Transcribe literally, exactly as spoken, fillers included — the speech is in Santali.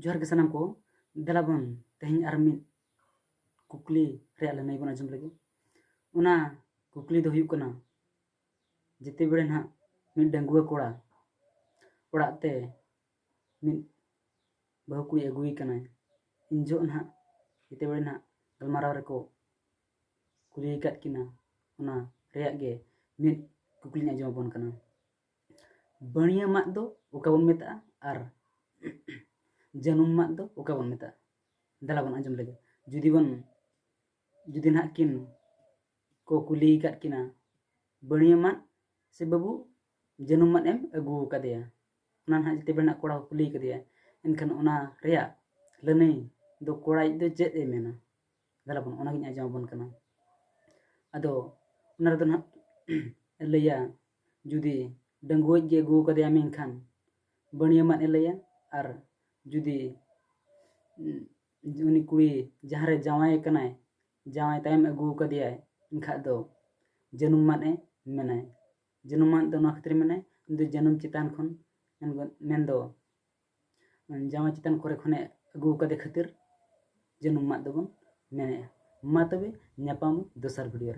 ᱡᱚᱦᱟᱨ ᱜᱮ ᱥᱟᱱᱟᱢ ᱠᱚ᱾ ᱫᱮᱞᱟ ᱵᱚᱱ ᱛᱮᱦᱮᱧ ᱟᱨ ᱢᱤᱫ ᱠᱩᱠᱞᱤ ᱨᱮᱭᱟᱜ ᱞᱟᱹᱱᱟᱹᱭ ᱵᱚᱱ ᱟᱸᱡᱚᱢ ᱞᱮᱜᱮ᱾ ᱚᱱᱟ ᱠᱩᱠᱞᱤ ᱫᱚ ᱦᱩᱭᱩᱜ ᱠᱟᱱᱟ, ᱡᱮᱛᱮ ᱵᱮᱲᱮ ᱱᱟᱦᱟᱜ ᱢᱤᱫ ᱰᱟᱺᱜᱩᱣᱟᱹ ᱠᱚᱲᱟ ᱚᱲᱟᱜ ᱛᱮ ᱢᱤᱫ ᱵᱟᱹᱦᱩ ᱠᱩᱲᱤ ᱟᱹᱜᱩᱭᱮ ᱠᱟᱱᱟᱭ, ᱤᱱ ᱡᱚᱦᱚᱜ ᱱᱟᱦᱟᱜ ᱡᱮᱛᱮ ᱵᱮᱲᱮ ᱱᱟᱦᱟᱜ ᱜᱟᱞᱢᱟᱨᱟᱣ ᱨᱮᱠᱚ ᱠᱩᱞᱤ ᱟᱠᱟᱫ ᱠᱤᱱᱟ, ᱚᱱᱟ ᱨᱮᱭᱟᱜ ᱜᱮ ᱢᱤᱫ ᱠᱩᱠᱞᱤᱧ ᱟᱸᱡᱚᱢ ᱟᱵᱚᱱ ᱠᱟᱱᱟ᱾ ᱵᱟᱹᱲᱭᱟᱹ ᱢᱟᱫ ᱫᱚ ᱚᱠᱟ ᱵᱚᱱ ᱢᱮᱛᱟᱜᱼᱟ ᱟᱨ ᱡᱟᱹᱱᱩᱢ ᱢᱟᱫ ᱫᱚ ᱚᱠᱟ ᱵᱚᱱ ᱢᱮᱛᱟᱜᱼᱟ? ᱫᱮᱞᱟ ᱵᱚᱱ ᱟᱸᱡᱚᱢ ᱞᱮᱜᱮ᱾ ᱡᱩᱫᱤ ᱵᱚᱱ, ᱡᱩᱫᱤ ᱱᱟᱦᱟᱜ ᱠᱤᱱ ᱠᱚ ᱠᱩᱞᱤ ᱟᱠᱟᱫ ᱠᱤᱱᱟ, ᱵᱟᱹᱲᱭᱟᱹ ᱢᱟᱫ ᱥᱮ ᱵᱟᱹᱵᱩ ᱡᱟᱹᱱᱩᱢ ᱢᱟᱫ ᱮᱢ ᱟᱹᱜᱩ ᱟᱠᱟᱫᱮᱭᱟ, ᱚᱱᱟ ᱱᱟᱦᱟᱜ ᱡᱮᱛᱮ ᱵᱮᱲᱮ ᱱᱟᱦᱟᱜ ᱠᱚᱲᱟ ᱠᱚ ᱠᱩᱞᱤ ᱟᱠᱟᱫᱮᱭᱟ, ᱮᱱᱠᱷᱟᱱ ᱚᱱᱟ ᱨᱮᱭᱟᱜ ᱞᱟᱹᱱᱟᱹᱭ ᱫᱚ ᱠᱚᱲᱟᱭᱤᱡ ᱫᱚ ᱪᱮᱫ ᱮ ᱢᱮᱱᱟ? ᱫᱮᱞᱟ ᱵᱚᱱ ᱚᱱᱟᱜᱤᱧ ᱟᱸᱡᱚᱢ ᱟᱵᱚᱱ ᱠᱟᱱᱟ᱾ ᱟᱫᱚ ᱚᱱᱟ ᱨᱮᱫᱚ ᱱᱟᱦᱟᱜ ᱞᱟᱹᱭᱟ, ᱡᱩᱫᱤ ᱰᱟᱺᱜᱩᱣᱟᱹ ᱜᱮ ᱟᱹᱜᱩ ᱟᱠᱟᱫᱮᱭᱟ ᱢᱮᱱᱠᱷᱟᱱ ᱵᱟᱹᱲᱭᱟᱹ ᱢᱟᱫ ᱮ ᱞᱟᱹᱭᱟ, ᱟᱨ ᱡᱩᱫᱤ, ᱩᱸ, ᱩᱱᱤ ᱠᱩᱲᱤ ᱡᱟᱦᱟᱸ ᱨᱮ ᱡᱟᱶᱟᱭ ᱠᱟᱱᱟᱭ, ᱡᱟᱶᱟᱭ ᱛᱟᱭᱚᱢ ᱟᱹᱜᱩ ᱟᱠᱟᱫᱮᱭᱟᱭ, ᱮᱱᱠᱷᱟᱡ ᱫᱚ ᱡᱟᱹᱱᱩᱢ ᱢᱟᱫ ᱮ ᱢᱮᱱᱟᱭ᱾ ᱡᱟᱹᱱᱩᱢ ᱢᱟᱫ ᱫᱚ ᱱᱚᱣᱟ ᱠᱷᱟᱹᱛᱤᱨ ᱢᱮᱱᱟᱭ, ᱩᱱᱤ ᱫᱚ ᱡᱟᱹᱱᱩᱢ ᱪᱮᱛᱟᱱ ᱠᱷᱚᱱ, ᱢᱮᱱ-, ᱢᱮᱱᱫᱚ ᱡᱟᱶᱟᱭ ᱪᱮᱛᱟᱱ ᱠᱚᱨᱮ ᱠᱷᱚᱱᱮ ᱟᱹᱜᱩ ᱟᱠᱟᱫᱮ ᱠᱷᱟᱹᱛᱤᱨ ᱡᱟᱹᱱᱩᱢ ᱢᱟᱫ ᱫᱚᱵᱚᱱ ᱢᱮᱱᱮᱜᱼᱟ᱾ ᱢᱟ ᱛᱚᱵᱮ ᱧᱟᱯᱟᱢ ᱫᱚᱥᱟᱨ video ᱨᱮ᱾